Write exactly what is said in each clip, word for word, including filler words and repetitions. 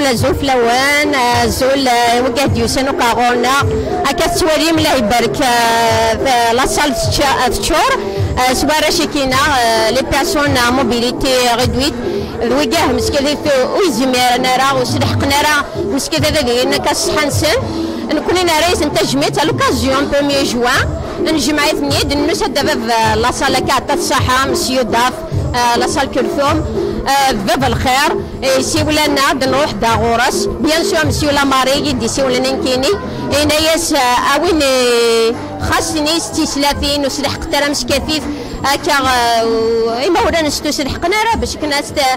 Azul fell-awen, azul, eh, wigad d-yusan akk ɣur-neɣ. Akka tettwalim, la ibarek, eh, la salle tečča-, teččur, eh, s warrac-agi-neɣ, eh, les personnes à mobilité réduite, d wigad meskidit ur yezmiren ara, ur sleḥqen ara meskidit ad ilin akka ṣṣeḥḥa-nsen. Nekkni nerra-yasen tajmilt à l'occasion premier juin, njemmeɛ-iten-id, nusa-d bab, eh, la salle akka, ɛṭa-t ṣṣeḥḥa, Monsieur Daf, eh, la salle Kulthum, eh, d bab lxir. Isiwel-aneɣ-d, nruḥ-d ɣur-s. Bien sûr, Monsieur Lamari i d-isiwlen nekkini. Yenna-yas, eh, a win, eh, xas tini s tislatin, ur sleḥqet ara meskidit, akka, eh, imawlan-nsen ur sleḥqen ara, bac akken ad, eh,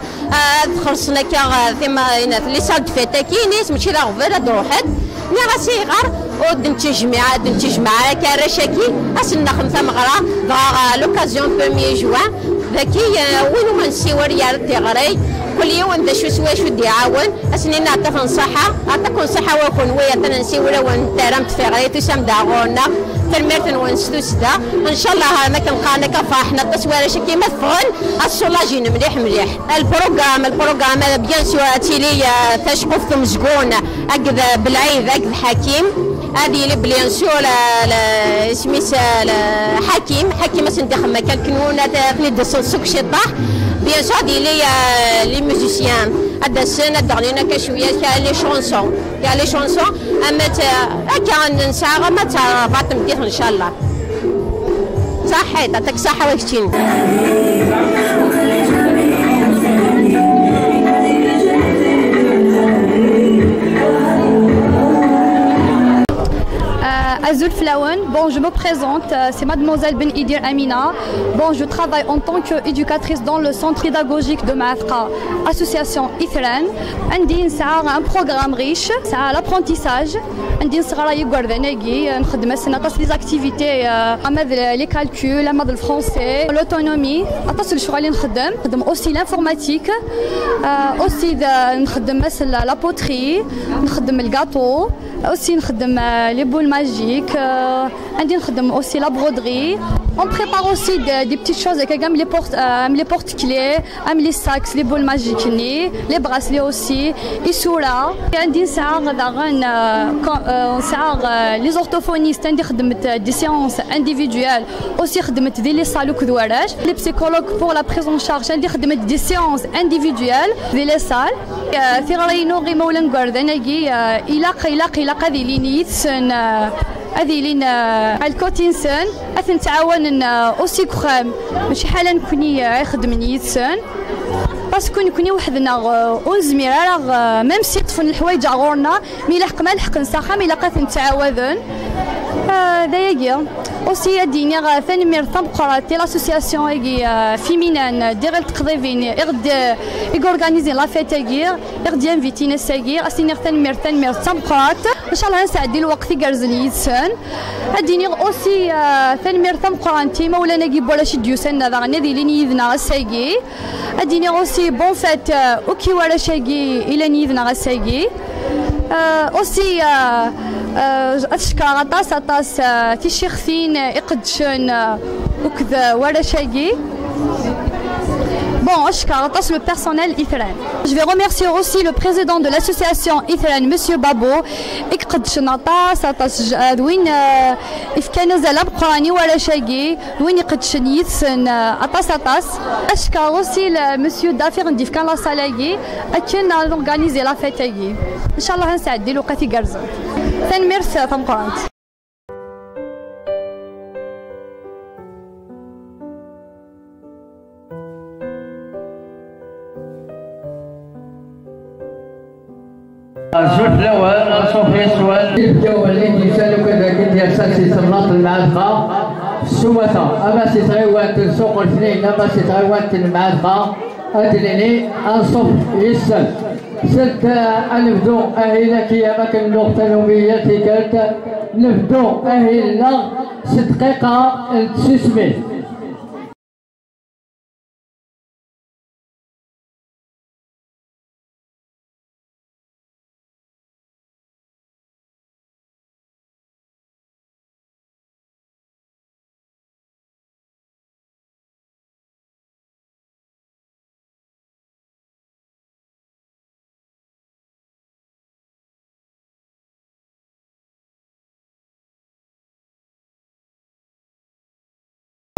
ad xellṣen akka, eh, tima-, ina-, les salles de fête-agi, ini-as mačči d aɣbel, ad d-ruḥen. Nniɣ-as ayɣer ur d-nettejmiɛ, ad d-nettejmaɛ ara akka arrac-agi, ad sen-nexdem tameɣra, dɣa à l'occasion premier juin, dagi, eh, win umi nsiwel yerra-d tiɣri, kul yiwen d acu s wacu d-iɛawen, ad sen-nini ɛṭa-ten ṣṣeḥḥa, ɛṭa-ken ṣṣeḥḥa wa kenwi, atan nsiwel-awen, terram-d tiɣri, tusam-d ɣur-neɣ, tanemmirt-nwen s tussda, ncallah, am akken qqaren akka, ferḥen aṭas warrac-agi ma teffɣen, ad ṣṣullajin mliḥ mliḥ. Lprogram, lprogram, eh, bien sûr, ad tili, eh, taceqquft umezgun akked, eh, Belɛid akked Ḥakim. Ad yili, bien sûr, eh, le-, isem-is, eh, le-, Ḥakim. Ḥakim ad sen-d-ixdem akka akken ad ten-id-iseḍ seg uciṭṭaḥ. Bien sûr, ad yili, eh, les musiciens. Ad d-asen, ad d-ɣnin akka cwiya, kra les chansons. Kra les chansons. Ama d, akka nesɛa ama d terbaɛt tmeddit, ncallah. Saḥit, ɛṭak ṣaḥa wa keččini. Euh, azul fell-awen. Bon, je me présente, euh, c'est mademoiselle Ben Idir Amina. Bon, je travaille en tant qu'éducatrice dans le centre pédagogique de Maatqa, association Itran. Andi nesɛa un programme riche, c'est l'apprentissage. Andi nesɣaray igerdan-agi, nxeddem-asen aṭas des activités, euh, ama d les calculs, ama d le français, l'autonomie, aṭas n lecɣal i nxeddem. Nxeddem aussi l'informatique, euh, aussi d-, nxeddem ass la, la poterie, nxeddem le gâteau, aussi nxeddem, euh, les boules magiques, euh, andi nxeddem aussi la broderie. On prépare aussi des, des petites choses, comme les porte, euh, les porte-clés, am les sacs, les boules magiques-nni, les bracelets aussi, isura. Andi nesɛa daɣen, euh, quand, euh, nesɛa, euh, les orthophonistes, andi xeddment, euh, des séances individuelles, aussi xeddment di les salles akked warrac, les psychologues pour la prise en charge, andi xeddment des séances individuelles di les salles. Euh, tiɣri-inu i yimawlan n yigerdan-agi, euh, ilaq, ilaq, ilaq ad ilin yid-sen, euh, ad ilin, euh, lkot-nsen, ad ten-ttɛawanen, euh, aussi deg uxxam, mačči ḥala nekni, euh, i xeddmen yid-sen. Parce que nekni weḥd-neɣ, euh, ur nezmir ara, euh, même si ṭṭfen leḥwayeǧ ɣur-neɣ, mi ilaq ma lḥeqen s axxam, ilaq ad ten-ttɛawaden. Euh, d ayagi. Aussi ad d-iniɣ, euh, tanemmirt tameqqrant i l'association-agi, euh, féminine, euh, Diri Teqḍibin, i ɣ-d-, i yorganizin la fête-agi. I ɣ-d-yanvitin ass-agi, ad s-iniɣ tanemmirt, tanemmirt d tameqqrant. Ncallah ad nesɛeddi lweqt igerrzen yid-sen. Ad d-iniɣ aussi, euh, tanemmirt tameqqrant i imawlan-agi n warrac i d-yusan daɣen ad ilin yid-neɣ ass-agi. Ad d-iniɣ aussi bonne fête, euh, akk i warrac-agi ilan yid-neɣ ass-agi. Euh, aussi, euh, euh, ad cekkreɣ aṭas, aṭas, euh, ticixtin iqeddcen, euh, akked, euh, warrac-agi. Bon, ad cekkreɣ aṭas le personnel Itran. Je vais remercier aussi le président de l'association Itran, Monsieur Babo, i iqeddcen aṭas, aṭas, j-, euh, d win, euh, ifkan azal ameqqran i warrac-agi, d win iqeddcen yid-sen, euh, aṭas, aṭas. Ad cekkreɣ aussi le Monsieur Dafir n d-ifkan la salle-agi, akken ad organiser la fête-agi. Ncallah ad nesɛeddi lewqat igerrzen. Tanemmirt tameqqrant. Azul fell-awen, anṣuf yes-wen. Ibgawen i d-yusan ukan dakken yersa si temnaḍt n Lmeɛdqa s umata, ama si tɣiwant n Suq Lefnin, ama si tɣiwant n Lmeɛdqa, ad d-nini anṣuf yes-sen. Seld, eh, ad nebdu ahil-agi am akken nuɣ tanumi yal tikkelt, nebdu ahil-nneɣ s dqiqa n tsusmi.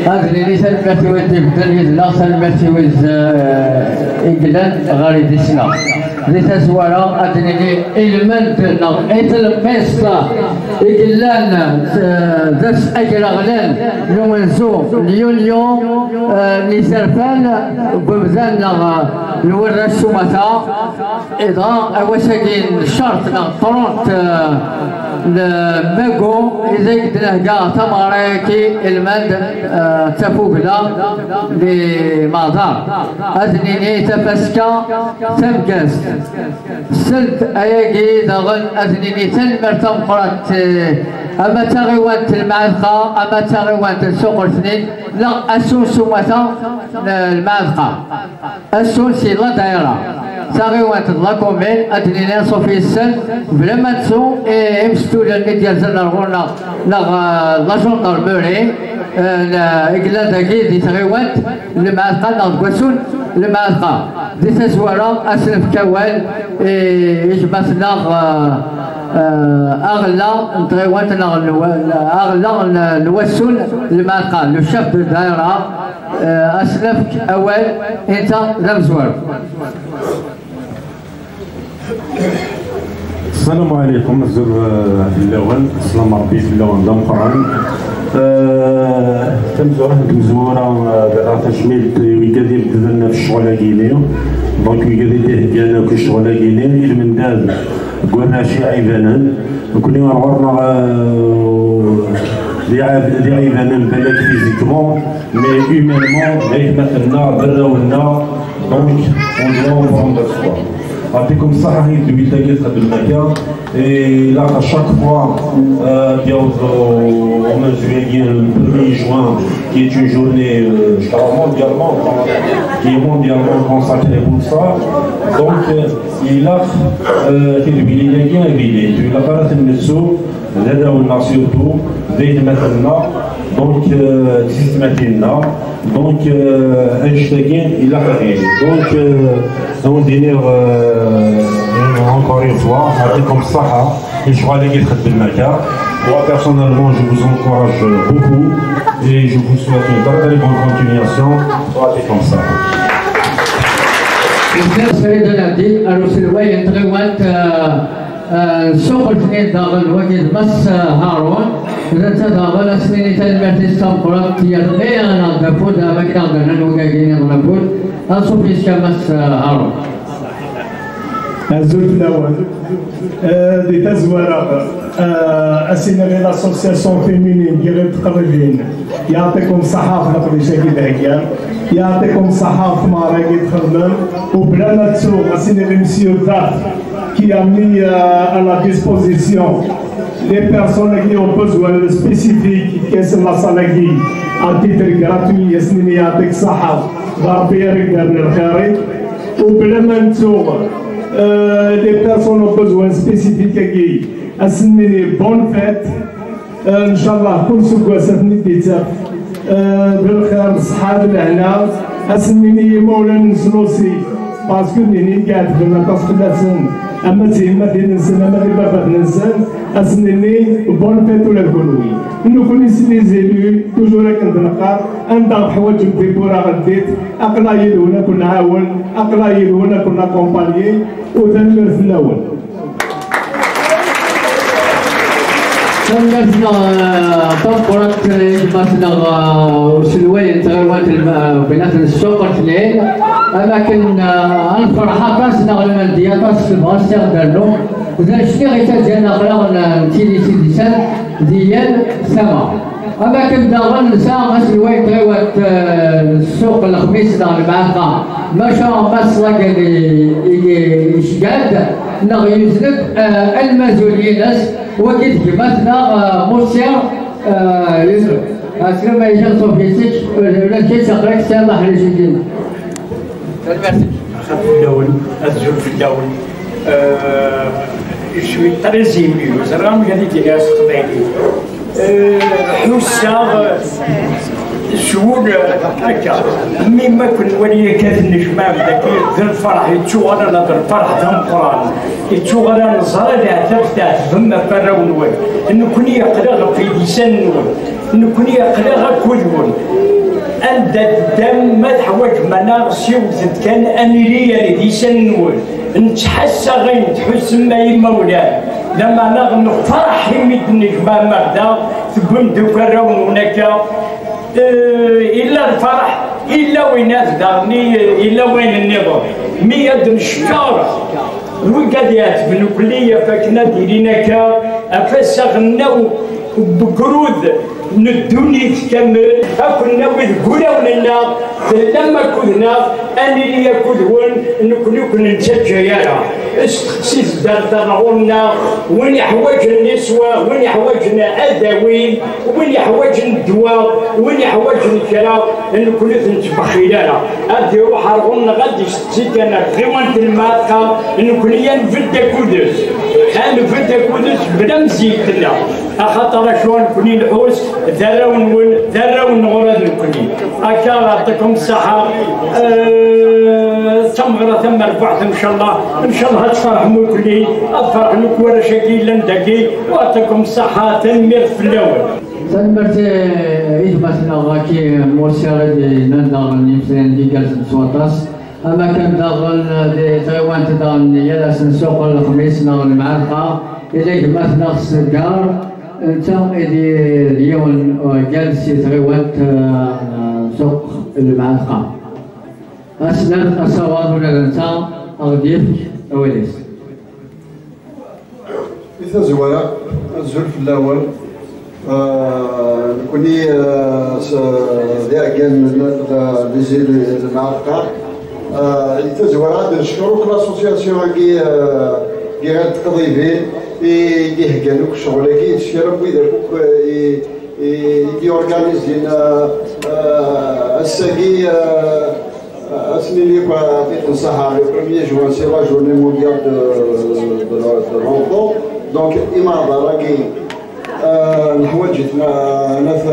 Ad nini tanemmirt i wid ibedden yid-neɣ, tanemmirt i wid, eh, i yellan ɣer idis-nneɣ. Di tazwara, ad nini ilmend neɣ i telqist i yellan, eh, d ass agraɣlan n umenzu n yunyu, eh, n yizerfan n wemdan neɣ, eh, n warrac s umata. Iḍ-a, awass-agi n ccerṭ neɣ trente, eh, n magu, ideg d-nehga tameɣra-agi ilmend, eh, d tafugla di Maɛḍar. Ad nini tafaska tameggazt. Seld ayagi daɣen ad nini tanemmirt tameqqrant, eh, ama d taɣiwant n Lmeɛdqa, ama d taɣiwant n Suq Rtnin, neɣ asunsu mata n Lmeɛdqa. Asun si la daïra, taɣiwant d la commune, ad d-nini anṣuf yes-sen, bla ma nettu i, imestullen i d-yerzan ar ɣur-neɣ, neɣ, eh, la gendarmerie, eh, n, i yellan dagi di tɣiwant n Lmeɛdqa neɣ deg wasun n Lmeɛdqa. Di tazwara, ad s-nefk awal i, i gma-tneɣ, eh, eh, aɣella n tɣiwant neɣ n wa-, aɣella n, n wasun n Lmeɛdqa, le chef de daïra. Eh, ad s-nefk awal, inta d amezwaru. Ssalamu ɛalaykum, azul, eh, fell-awen, sslam Ṛebbi fell-awen d ameqqran. Eh, tamezwarut n tmezwura, eh, d tajmilt i wigad imedden ɣef ccɣel-agi-ni. Donc, wigad i d-iheggan akk ccɣel-agi-ni, i lmendad deg warrac iɛibanen. Nekkni ar ɣur-neɣ, euh, d iɛad-, d iɛibanen, balak physiquement, mais humainement, d aytmaten-nneɣ, d arraw-nneɣ, donc on doit en prendre soin. Yeɛṭikum ṣṣeḥḥa i ddwil-agi txeddmem akka, et là, à chaque fois, euh, d-yaweḍ, euh, umenzu-agi, le premier juin, qui est une journée, euh, je crois, mondialement, qui est mondialement consacrée pour ça. Donc, euh, Ilaq, eh, tidwilin-agi ad ilint, ur ilaq ara ten-nettu d arraw-nneɣ surtout, d aytmaten-nneɣ, donc, eh, d tiyessetmatin-nneɣ, donc, eh, annect-agi ilaq ad yili. Donc, eh, ad wen-d-iniɣ, eh, encore une fois, yeɛṭikum ṣṣeḥḥa i lecɣal-agi txeddmem akka. Moi, personnellement, je vous encourage beaucoup et je vous souhaite une très, très bonne continuation. Yeɛṭikum ṣṣeḥḥa. Srid Anabdi, ar uselway n tɣiwant, eh, eh, n Suq Rtnin daɣen, wagi d Mass, eh, Harun. D netta daɣen, ad s-nini tanemmirt-is tameqqrant, yerna aɣ-d afud, am akken aɣ-d-rnan wigagi nniḍen afud. Anṣuf yes-k a Mass, eh, Harun. Azul fell-awen. Eh, di tazwara, eh, ad s-iniɣ i l'association féminine n Yiɣil Teqribin, yeɛṭikum ṣṣeḥḥa ɣef leqdic-agi d-theggam, yeɛṭikum ṣṣeḥḥa ɣef tmeɣra-agi d-txedmem, u bla ma ttuɣ, ad s-iniɣ i Monsieur Daf, qui a mis, euh, à la disposition les personnes qui ont besoin spécifique, qui sont la salle-agi, à titre gratuit, ad s-nini yeɛṭik ṣṣeḥḥa, d Ṛebbi ara k-d-rren lxir-ik. U bla ma nettu, euh, les personnes aux besoins spécifiques-agi, ad sen-nini bonne fête. Euh, ncallah, kul aseggas ad ten-id-ittaf, euh, d lxir, d ṣṣeḥḥa, d lehna. Ad sen-nini i yimawlan-nsen aussi, parce que nini i iɛetben aṭas fell-asen, ama d tiyemmatin-nsen, ama d ibabaten-nsen. Ad sen-nini bonne fête ula d kunwi. Nekkni, c'est les élus, toujours akken d-neqqar, anda ɣ-teḥwaǧem tiwwura ɣeddit, aql-aɣ yid-wen ad ken-nɛawen, aql-aɣ yid-wen ad ken-naccompagner, u tanemmirt fell-awen. Tanemmirt-nneɣ, eh, tameqqrant i gma-tneɣ, eh, uselway n tɣiwant n, eh, Binat n Ssuq Rtnin, am akken, eh, ad nefreḥ aṭas neɣ lmend i aṭas tebɣa s tiɣ d-rnu. D anect-nni i ttaǧǧan aql-aɣ n, n tili s-d-isan di yal tama. Am akken daɣen nesɛa aselway n tɣiwant, eh, n ssuq Lexmis neɣ Lmeɛqa, maca Mass Lagali i, i, iceggeɛ-d neɣ yuzen-d, eh, almazul-ines, wagi d gma-tneɣ, eh, Musi, eh, Yusef. Aslama i Sofiétique, ula d kečč aql-ak tesɛiḍ aḥric-agi. Tanemmirt. Fell-awen, azul fell-awen. Euh, je suis très ému. Ẓriɣ amek ad idireɣ s teqbaylit. Euh, ḥusseɣ, euh, s wul, euh, akka. Mi ma ken-nwali akka tennejmaɛem dagi, d lferḥ, yettuɣal ala d lferḥ d ameqqran. Yettuɣal ad neẓra leɛtab tɛetbem ɣef warraw-nwen. Nekkni aql-aɣ ɣef yidisan-nwen. Nekkni aql-aɣ akked-wen. Anda teddam, ma teḥwaǧem-aneɣ, siwlet-d kan, ad nili ar idisan-nwen. Nettḥassa ayen tḥussem ay imawlan, lameɛna nefreḥ imi d-tennejmaɛem-aɣ da, tewwim-d akk arraw-nwen akka. Eh, illa lferḥ, illa winat daɣen, illa wayen nniḍen. Mi ad d-neckeṛ wigad iɛetben ukelli ɣef akken ad ilin akka, ɣef ass aɣelnaw n ugrud n ddunit kamel, ad ken-nawi deg wulawen-nneɣ, tellam akked-neɣ, ad nili akked-wen, nekkni ur ken-nettaǧǧa ara. Steqsit-d ar ɣur-nneɣ, win iḥwaǧen iswa, win iḥwaǧen adawi, win iḥwaǧen ddwa, win iḥwaǧen kra, nekkni ur t-nettbexxil ara. Ad iruḥ ar ɣur-nneɣ, ad d-isteqsi kan ɣer tɣiwant n Lmerqa, nekkni ad nbedd akked-s, ad nbedd akked-s bla mzeyt-nneɣ. Axaṭer acu nekkni nḥus d arraw-nwen, d arraw-nneɣ ula d nekkni. Akka, yeɛṭikum ṣṣeḥḥa. Eh, d tameɣra tamerbuḥt, ncallah. Ncallah ad tferḥem ukelli, ad ferḥen akk warrac-agi yellan dagi. Yeɛṭikum ṣṣeḥḥa, tanemmirt fell-awen. Tanemmirt i gma-tneɣ Aki Musa i d-yennan daɣen imeslayen igerrzen s waṭas. Ama kan daɣen di tɣiwant daɣen yal ass n ssuq n lexmis neɣ lemɛalqa, yella gma-tneɣ Seggar, netta i d, d yiwen, uh, uɛeggal si tɣiwant, uh, ssuq lemɛalqa. Ad s-nerr asawaḍ ula d netta ad ɣ-d-yefk awal-is. Di tazwara, azul fell-awen. Ah, nekkni, ah, s, d iɛeggalen n, n, di Tizi n Lmerqa. Ah, di tazwara, ad neckeṛ akk l'association-agi, ah, Giɣal Teqḍibin, i d-iheggan akk ccɣel-agi, d kra n widak akk, ah, i, i, i d-yorganizin, ah, ah, ass-agi, ah, Ad s-nini akk, yeɛṭikum ṣṣeḥḥa, le premier juin, c'est la journée mondiale de, de, de l'enfant. Donc, imaḍal-agi, euh, neḥwaǧ-it, ma, nat,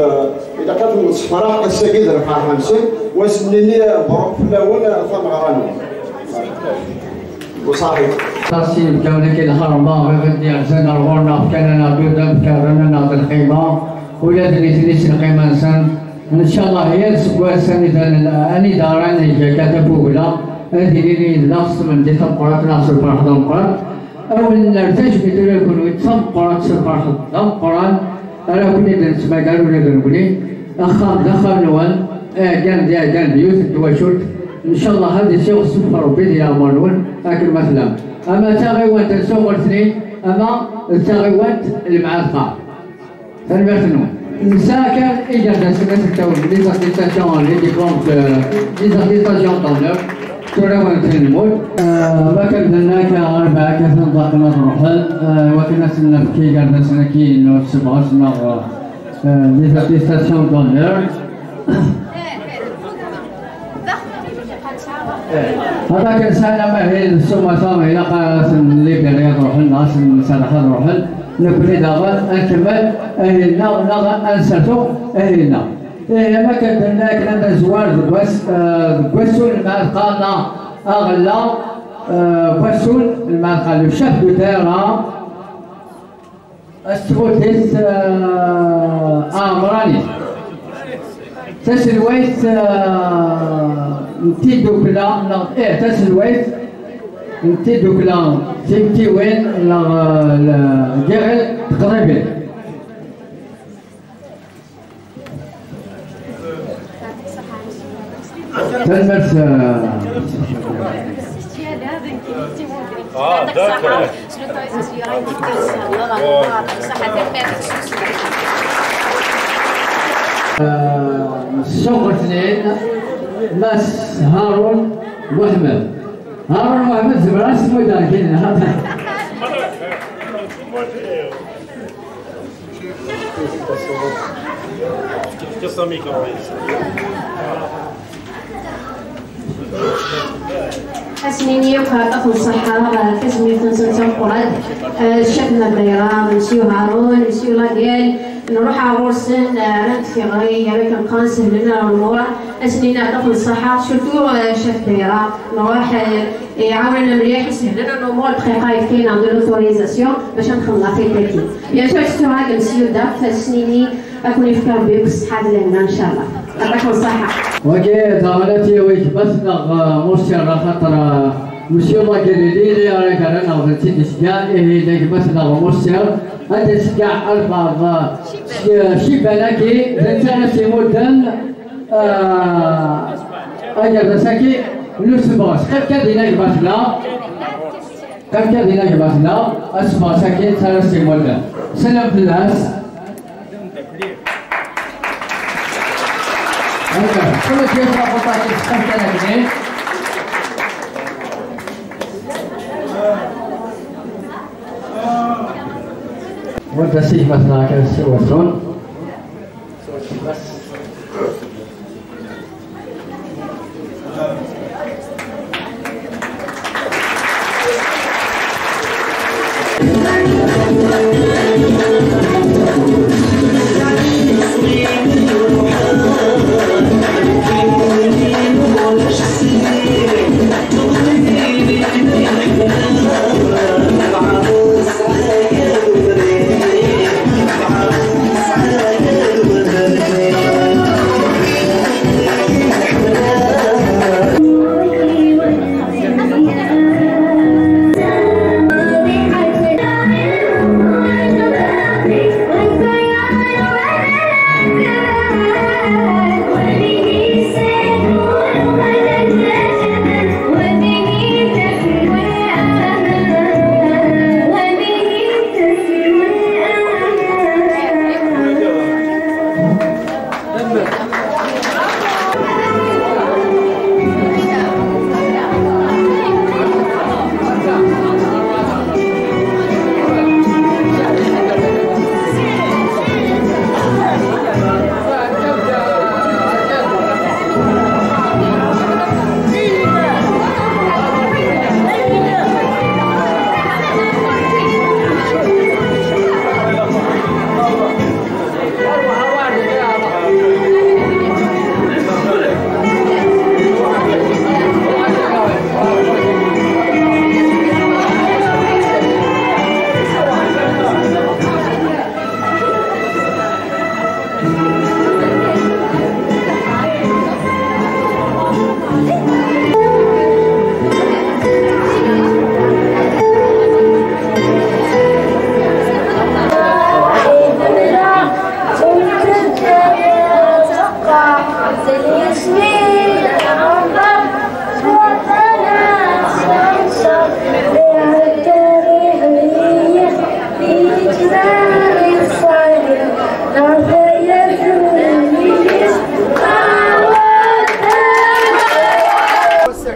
ilaq ad nessefreḥ ass-agi d lferḥ-nsen, u ad s-nini, euh, mebṛuk fell-awen, euh, tameɣra-nwen. Aṭas i yebkan akka lḥerma, ɣef d-yerzan ar ɣur-neɣ, fkan-aneɣ-d udem, fkan-aneɣ-d lqima, ula d nitni s lqima-nsen. Ncallah, yal seg wass anida, anida ara neg akka tafugla, ad ilin yid-neɣ s tmendi tameqqrant neɣ s lferḥ d ameqqran. Awen-nerr tajmilt ula d kunwi d tameqqrant s lferḥ d ameqqran, ara ken-id-nettmagar ula d nekkni. Axxam d axxam-nwen, iɛeggan d iɛeggan d yiwet n twacult. Ncallah ad isiɣ ssuf Rebbi di leɛmer-nwen akken ma tellam. Ama d taɣiwant n Suq Ultnin, ama d taɣiwant n Lemɛatqa. Tanemmirt-nwen. Nesɛa kan igerdasen ad ten-tawim, les attestations, les diplômes, les attestations d'honneur, tura-wen-ten lmut. Eh, ma kan d-nenna akka, rebɛa akka, tanḍaqen ad ruḥen, eh, wakken ad sen-nefk igerdasen-agi n usebɣes neɣ, eh, les attestations d'honneur. Hata kan sɛan amahil s umata, ilaq ad sen-libiri ad ruḥen, neɣ ad sen-nserreḥ ad ruḥen. Nekkni daɣen ad nkemmel ahil-nneɣ, neɣ ad nsertu ahil-nneɣ. Ih, am akken d-nenna akken ad nezwar deg wass, eh, deg wassun n Lmerqa neɣ aɣella, eh, deg wassun n Lmerqa, le chef de terrain. Asfudis, eh, Aɛemrani. Taselwayt, eh, n tiddukla, neɣ, ih, taselwayt n tiddukla, timtiwin, neɣ, eh, l-, Giɣil Teqribin. Tanemmirt, eh, Ah, d'accord. Eh, ssuq Ultnin, Mass Harun Muḥemmed. Harun Muḥemmed, zemreɣ ad s-muddeɣ kan. Ad s-nini akk aṭas n ṣṣeḥḥa, eh, tanemmirt-nsen d tameqqrant. Eh, ccaf n ddayra, Mesyu Harun, Mesyu Laguel, nruḥ ar ɣur-sen, eh, rran-d tiɣri, yerra kan qan, sehlen-aɣ lumuṛ. Ad s-nini aṭas n ṣṣeḥḥa, surtout, eh, ccaf n ddayra, nruḥ, eh, iɛawen-aneɣ mliḥ, isehlen-aneɣ lumuṛ, dqiqa yefka-aneɣ-d l'autorisation bac ad nxemmem affaire-agi. Bien sûr, surtout à Mesyu Daf, ad s-nini ad ken-yefk Rebbi akk ṣṣeḥḥa d lehna, ncallah. Wagi d aɣlati i gma-tneɣ, uh, Mursir, axaṭer, uh, Monsieur Magelli, li ara yerran neɣ d netta i d-iceggeɛ, ihi d gma-tneɣ Mursir. Ad d-iceggeɛ albaɛḍ, uh, s-, uh, ciban-agi, d netta ara s-imudden, uh, agerdas-agi n usebɣes. Qrib kan din a gma-tneɣ. Qrib kan din a gma-tneɣ, asebɣes-agi d netta ara s-imudden. Slam fell-as. Anda, kul akken yesɛa aṭaksi s txemsa n agni. Wanda s gma-tneɣ kan s wasun.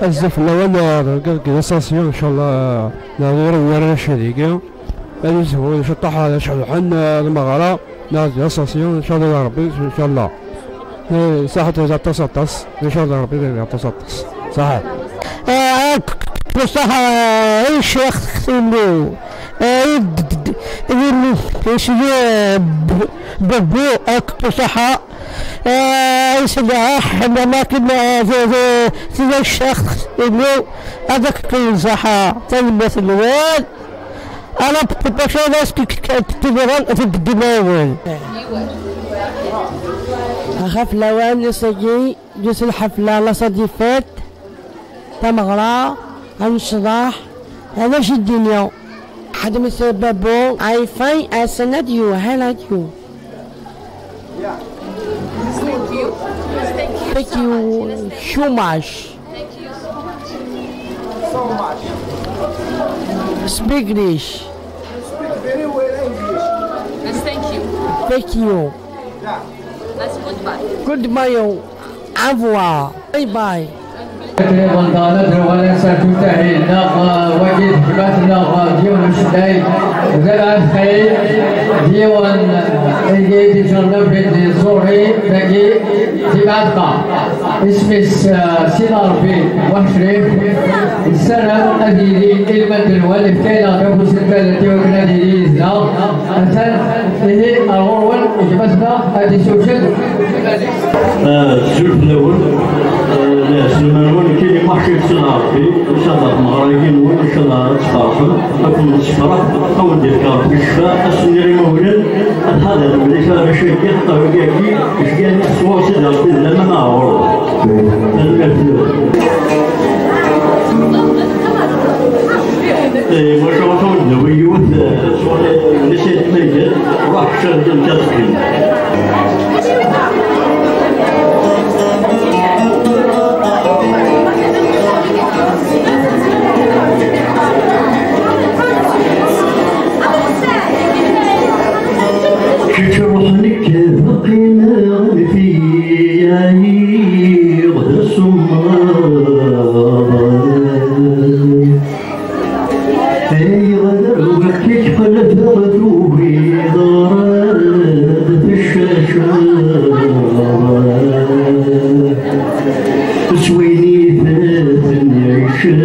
Azul fell-awen, eh, deg, deg l'ascension, inchallah, eh, neɣ ur warrac deg-i. Ad yezhu ciṭṭaḥ, eh, ad ceḍḥen, eh, lmeɣra, neɣ deg l'ascension, inchallah, ya Rebbi, inchallah. Eh, saḥet, aṭas, aṭas, inchallah, Rebbi, aṭas, aṭas. Saḥet. Eh, k-, k-, k-, ṣaḥa, eh, i ccix, inu. Eh, d-, d-, d-, inu, isem-is, eh, b-, Bebbu, eh, k-, k-, ṣaḥa. Eh, isem-is, eh, ḥemmama, kim, eh, d-, d-, d-, ccix, inu. Ad k-, k-, ṣaḥa. Tanemmirt-nwen. Ala, bac ad as-k-, k-, k-, tidiran, d-, d-, d-, d-, d-, Axaf lawan, ass-agi, Yus lḥefla, la Sadifet, tameɣra, anecḍaḥ, ala jidini. Ḥedmet babu, I find a sanad you, I like you. Thank you so much. Speak English. You speak very well English. Yes, thank you. Thank you. Yeah. That's goodbye. Goodbye. Au revoir. Bye bye. Taqrib n daɣen ad d-nuɣal ad nsertu ttahil-nneɣ, uh, wagi d gma-tneɣ, uh, d yiwen n ucennay, d abeɛɛed xir, d yiwen i d-ijerrben di tẓuri dagi, di Mɛatqa. Isem-is, uh, Sidi Ṛebbi Waḥcrif. Nessaram ad yili i lmend-nwen, ifka-aneɣ-d afus n tallelt i wakken ad yili yezdeɣ. Atan ihi ar ɣur-wen gma-tneɣ ad d-isewjed. Ah, azul fell-awen. Ah, lɛeslama-nwen, kan imuḥ-ken s Ṛebbi. Ad meɣra-agi-nwen, ncallah ad tferḥem, ad ken-nessefreḥ, ad wen-d-yefk Ṛebbi ccfa, ad s-nniɣ imawlan, ad ḥadren mliḥ arrac-agi, xaṭer wigi-agi, ǧǧan sɣur Sidi Ṛebbi d laman ɣur-wen. Tanemmirt-nwen. Eh, maca ad wen-d-nawi yiwet, eh, sɣur, eh, Nna Sayed Maydal, ruḥ kečč ad teqqimeḍ. Kečč ruḥ, nekk ad qqimeɣ, nefsi ɛyiɣ d asemmaḍ. Ayɣer wakk i k-qelbeɣ tugiḍ ara d-teccaceḍ? S wayen i ten-iɛicen,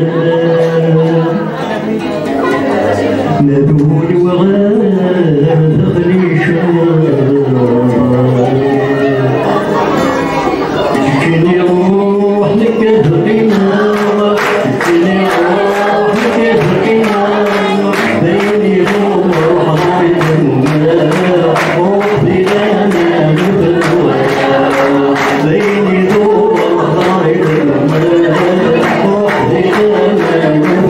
ma d wul-iw ɣer daxel icaḍ. Keččini ruḥ, nekk ad qqimeɣ. Keččini ruḥ, nekk ad qqimeɣ. D ayen iḍul ruḥ ɣer ilemmer, ruḥ di laman ufenwala. D ayen iḍul ruḥ ɣer ilemmer, ruḥ di laman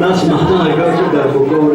Nasmaḥna gawt-d ɣef ukawr.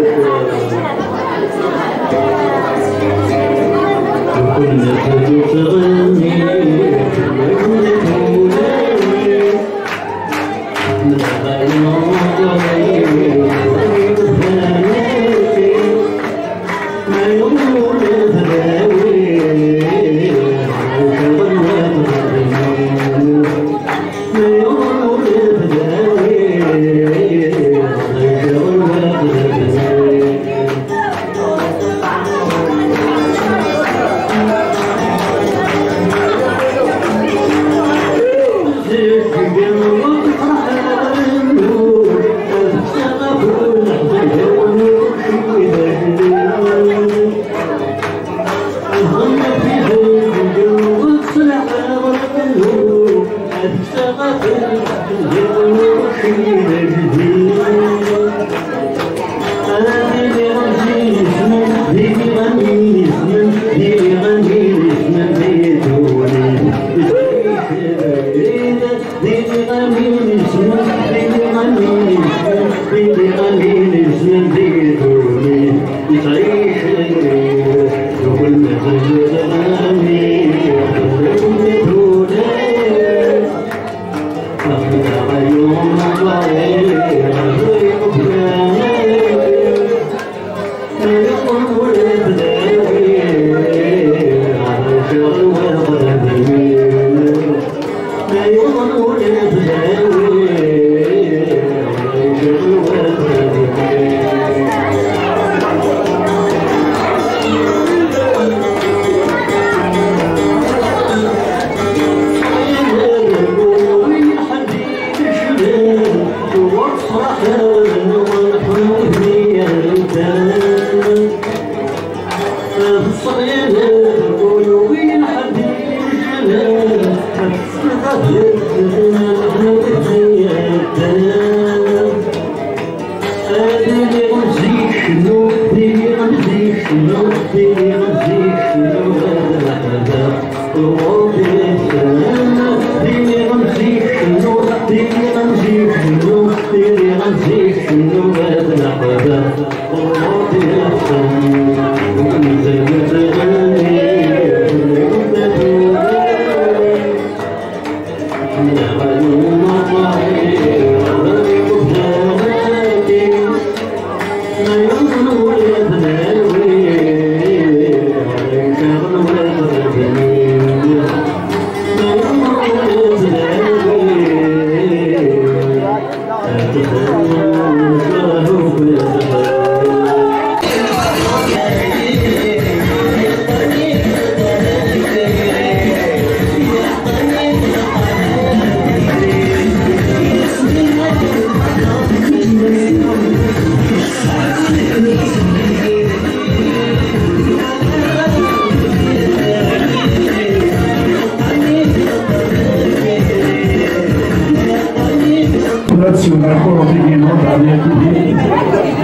Ula d siwel ɣer kurunti-inu, ɛni, eh,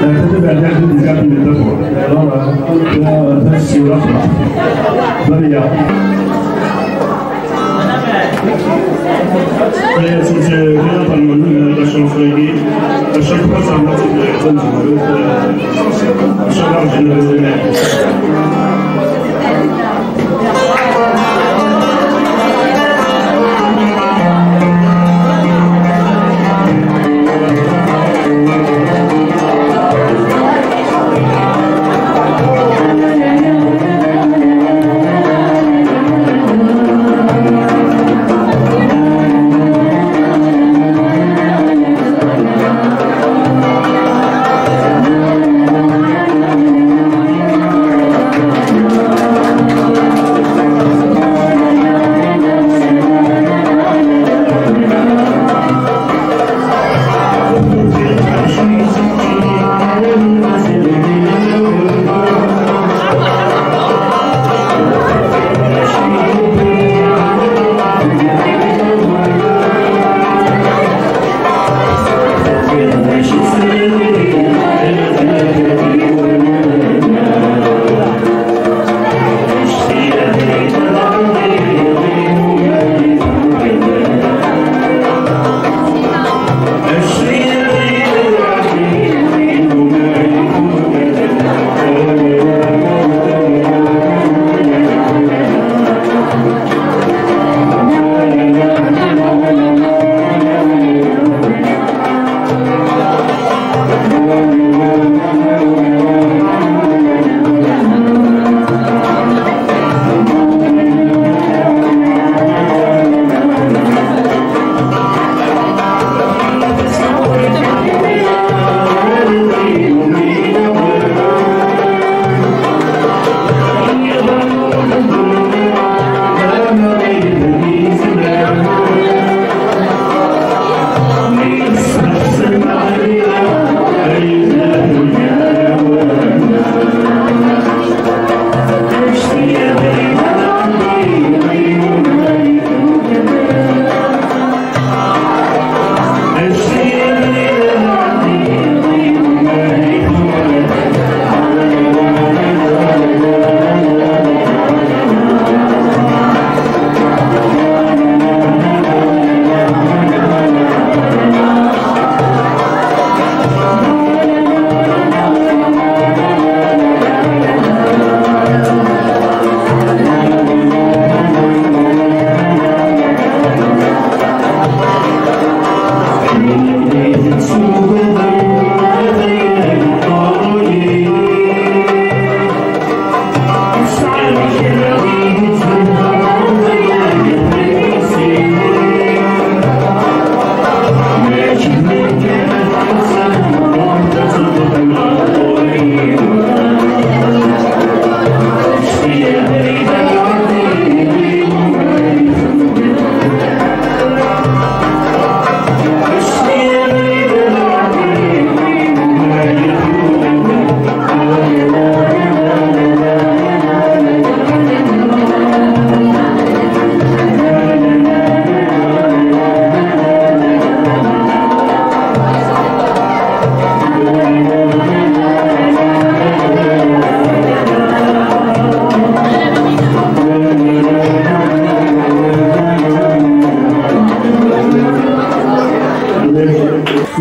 tata Beɛda, tata Beɛda, tata Beɛda. Alors, euh, euh, euh, siwel ɣer Maria. Aya, c'est, euh, bien, par le, euh, la chanson, à chaque fois, ça m'a fait, euh, ça me fait, euh, ça m'a généré.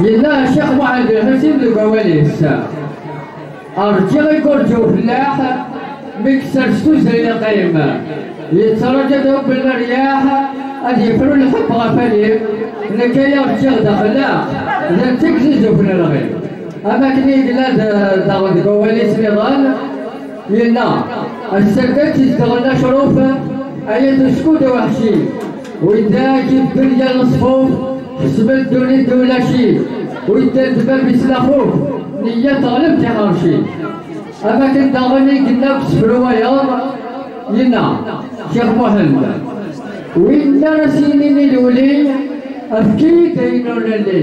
Yella Ccix Muḥend Lḥusin deg wawal-is. Rǧiɣ i yurǧu ufellaḥ, mi yessers tuzza yeqqim. Yettraǧu ad hubben rryaḥ, ad yefru lḥebb ɣef alim. Nekk ay rǧiɣ d axellaq, d netta i yezzufen lɣim. Am akken i yella d-, daɣen deg wawal-is niḍen, yenna: "Ass-agi ad tt-izedɣen acruf, ay at uskud aweḥci. Wid-ak ibedden gar leṣfuf, ḥesben ddunit d ulaci. Wid-ak d bab-is laxuf, neyya teɣleb tiḥerci." Am akken daɣen i yenna deg usefru wayeḍ, yenna Ccix Muḥend: "Win ara s-yinin i lewli, efk-iyi-d ayen ur nelli.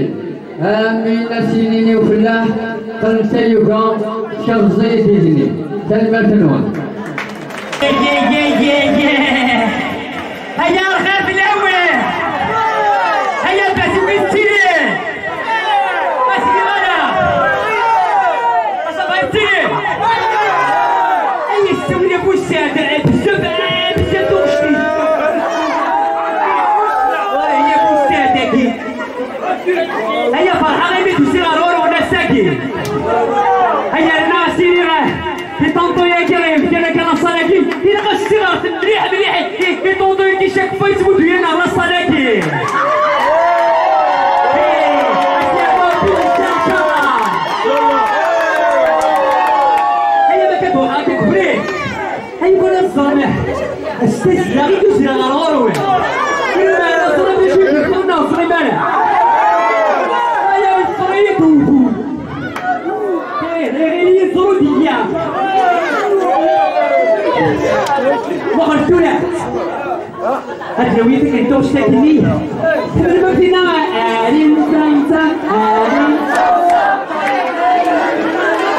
Am win ara s-yinin i ufellaḥ, qqen tayuga, tkerrzeḍ-iyi-d igenni." Tanemmirt-nwen. Aya lxir fell-awen! Aya Bassi Festini! Bassi Festini! Ay yessawel a Bussad, bzzaf, bzzaf tuɣect-is. Ay a Bussad-agi. Ay a ferḥeɣ imi d-usiɣ ɣer ɣur-wen ass-agi. Ay rna siriɣ i ṭanṭu-yagi, yefkan akka laṣal-agi. Ilaq ad s-ssiɣret mliḥ, mliḥ i, i ṭanṭu-yagi, chaque fois yettmuddu-yaneɣ laṣal-agi. Ay a ma kan ruḥeɣ akka kebrit. Ay wala ẓẓerneḥ. Ass-a zlaɣ i d-usiɣ ɣer ɣur-wen. Ur ẓriɣ d acu i d-yeḍran, ur ẓriɣ ara. Ay a ẓẓer-iyi-d uwtul. Ay, ɣiɣil yeẓru diyya. Waqil tura. Ad nawi takeṛṛust-agi-nni. Tḥemmlem ad tina, ah, rin, rin, rin, ah, rin.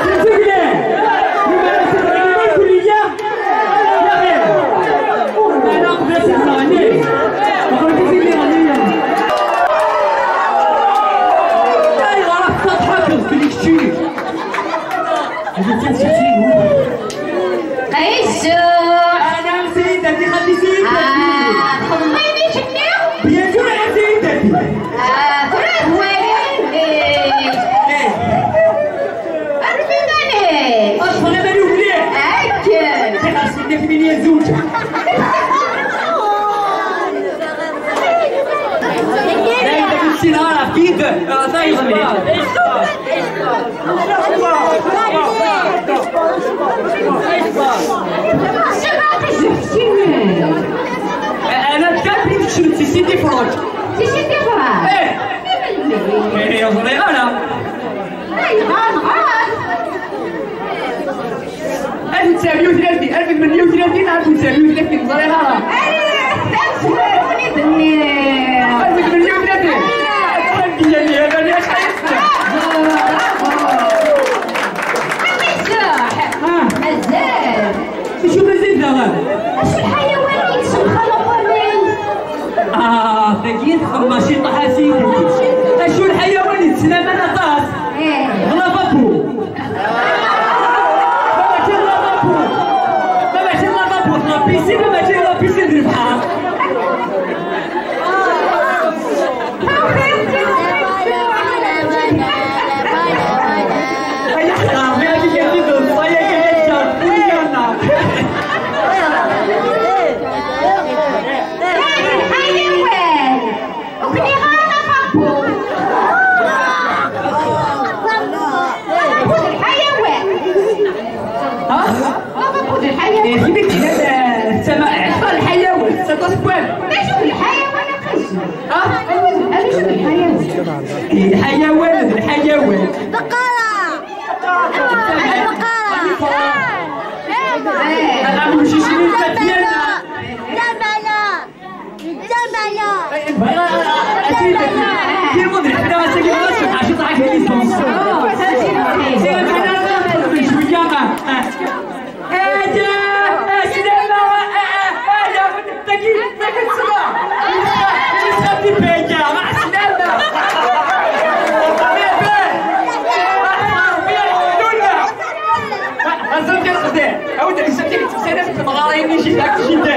Tezgel. Tezgel. Tezgel. Tezgel. Tezgel. Ayɣer ad tettḥakeḍ belli kečči? Qisuḥ! Ana am Seyidati, xalti Seyidati. Ah, txedmeḍ ayen i k-nniɣ? Bien sûr, ana am Seyidati. Ah, tura d wayen. Eh. Armi mani. Ur txedmeḍ ayen ur lliɣ. Akken. Xas inna tmini zuǧ. Sina ɣef yid, ah, tayeḍ-nni. Ana d David, kečč d Sidi Fṛuj. Sidi Fṛuj? Eh. Eh, ur ẓriɣ ara. Ayɣer, ɣer? Alef u tesɛemya u tlatin, alef u tmenmya u tlatin, alef u tesɛemya u tlatin, ur ẓriɣ ara. Ay, d amezwaru i d-nniɣ. Alef u tmenmya u tlatin. Ay. Alef u tmenmya u tlatin, acḥal i tesɛa? Bravo, bravo. Aqisuḥ. Ah. Mazal. Acu mazal daɣen? Acu lḥayawan i yettsemxal aṭamen? Ah, tagi txemma ciṭuḥ a Sidi. Acu lḥayawan yettnaman aṭas? Eh. D lavabu. Ma mačči d lavabu. Ma mačči d lavabu, d la piscine, ma mačči d la piscine d lebḥer. Ay, ḥeqqa, ma yagi yagi d lṣaya, yagi d lǧar, ur yalla. Ay, ay, ay, ay. Ur k-nniɣ ara d afabu. Afabu d lḥayawan. Ha? Afabu d lḥayawan. Eh, timi d-tga, eh, tama, eh, lḥayawan, c'est quoi ce problème? D acu d lḥayawan, a qasi? Ha? Afabu d, acu d lḥayawan? Eh, lḥayawan, d lḥayawan. Baqara! Baqara! Eh. Afabu d lḥayawan. Ǧamala! Ǧamala! Bɣiɣ a, a, a, a Sidi, kul ma d-nḥedded ass-agi, bɣiɣ ad cebḥeɣ ciṭuḥ akka di tmes. Cwiya, a, a. Aja, a, Sidi, a, a, a, a, a, tagi, tagi tesma. Yesxa, yesxa di Pega, mɛa sslama. Baba. Azul kan xdem. Awd, yesxa di tmes, temɣarin-nni jida, jida.